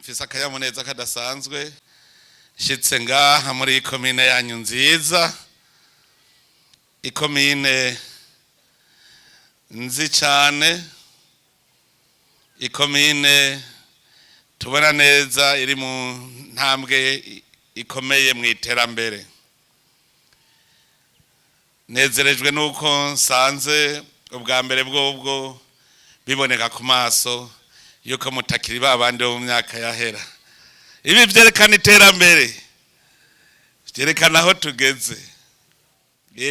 Mfise akanyamuneza kadasanzwe nshitse ngaha muri iyi komine yanyu nziza, ikomine nzi cane, ikomine tubona neza iri mu ntambwe ikomeye mu iterambere. Nezerejwe nuko nsanze ubwa mbere bwobwo biboneka ku maso yuko mutakiri ba bandi bo mu myaka yahera. Ibi vyerekana iterambere, vyerekana aho tugeze.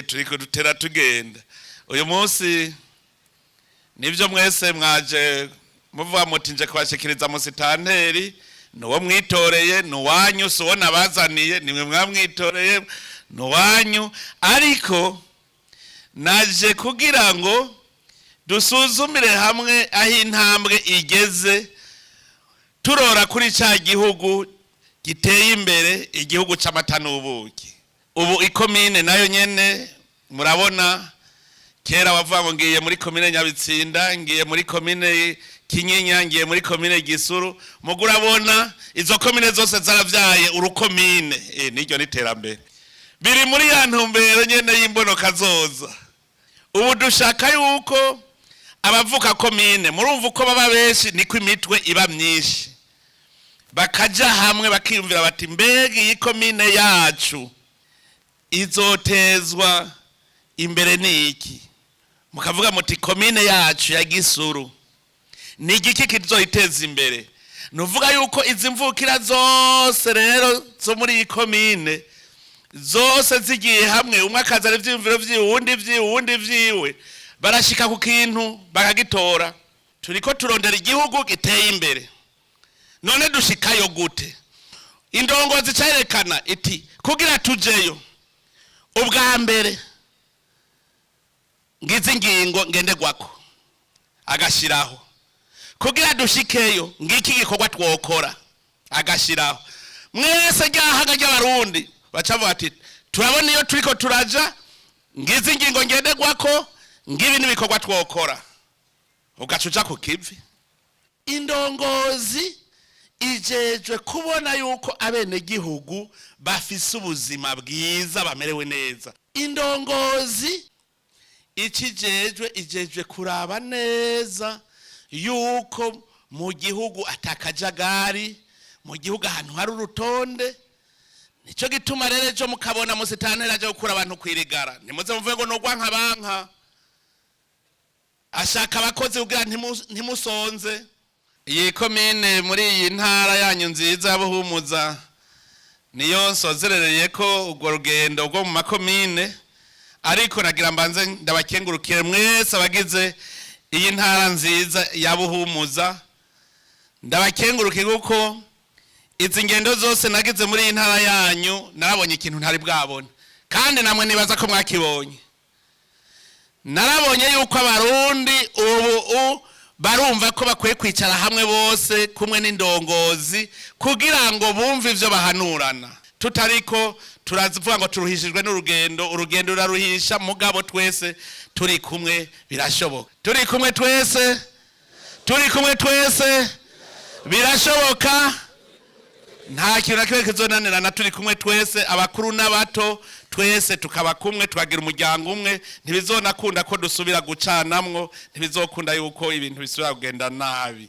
Turiko dutera tugenda. Uyu munsi nivyo mwese mwaje muvuga muti nje kubashikiriza musitanteri, nuwo mwitoreye, nuwanyu, si uwo nabazaniye, nimwe mwamwitoreye, nuwanyu. Ariko naje kugira ngo dusuzumire hamwe aho intambwe igeze, turora kuri ca gihugu giteye imbere, igihugu c'amata n'ubuki. Ubu ikomine nayo nyene murabona, kera wavuga ngo ngiye muri komine Nyabitsinda, ngiye muri komine Kinyinya, ngiye muri komine Gisuru. Mugu urabona izo komine zose zaravyaye urukomine. Niryo n'iterambere biri muri ya ntumbero nyene y'imbonoka zoza. Ubu dushaka yuko abavuka komine, murumva uko baba benshi niko imitwe iba myinshi, bakaja hamwe bakiyumvira bati mbega iyi komine yacu izotezwa imbere niki? Mukavuga muti komine yacu ya Gisuru ni igiki kizoyiteza imbere? Nuvuga yuko izi mvukira zose rero zo muri iyi komine zose zigiye hamwe, umwe akazana ivyiyumviro vyiwe, uwundi vyiwe, uwundi vyiwe, barashika ku kintu bakagitora. Turiko turondera igihugu giteye imbere. None dushikayo gute? Indongozi cayerekana iti kugira tujeyo, ubwa mbere ngize ingingo ngenderwako, agashiraho. Kugira dushikeyo, ngiki gikorwa twokora, agashiraho. Mwese ryahaga ry'Abarundi bacavuga ati turabona iyo turiko turaja, ngize ingingo ngenderwako, ngibi n'ibikorwa twokora, ugaca uja ku kivi. Indongozi ijejwe kubona yuko abenegihugu bafise ubuzima bwiza, bamerewe neza. Indongozi ikijejwe, ijejwe kuraba neza yuko mu gihugu atakajagari, mu gihugu ahantu hari urutonde. Nico gituma rero ejo mukabona musitanteri aje gukura abantu kwirigara, nimuze muvuge ngo nugwa nka banka ashaka abakozi kugira ntimusonze. Iyi komine muri iyi ntara yanyu nziza ya Buhumuza niyo nsozerereye ko urwo rugendo rwo mu makomine. Ariko nagira mbanze ndabakengurukire mwese abagize iyi ntara nziza ya Buhumuza. Ndabakengurukire kuko izi ngendo zose nagize muri iyi ntara yanyu narabonye ikintu ntari bwabone, kandi namwe nibaza ko mwakibonye. Narabonye yuko Abarundi ubu barumva ko bakwiye kwicara hamwe bose kumwe n'indongozi kugira ngo bumve ivyo bahanurana. Tutariko turavuga ngo turuhishijwe n'urugendo, urugendo ruraruhisha, mugabo twese turi kumwe birashoboka. Turi kumwe twese, turi kumwe twese birashoboka. Nta kintu na kimwe kizonanirana turi kumwe twese, abakuru n'abato, twese tukaba kumwe, tukagira umuryango umwe. Ntibizonakunda ko dusubira gucanamwo, ntibizokunda yuko ibintu bisubira kugenda nabi.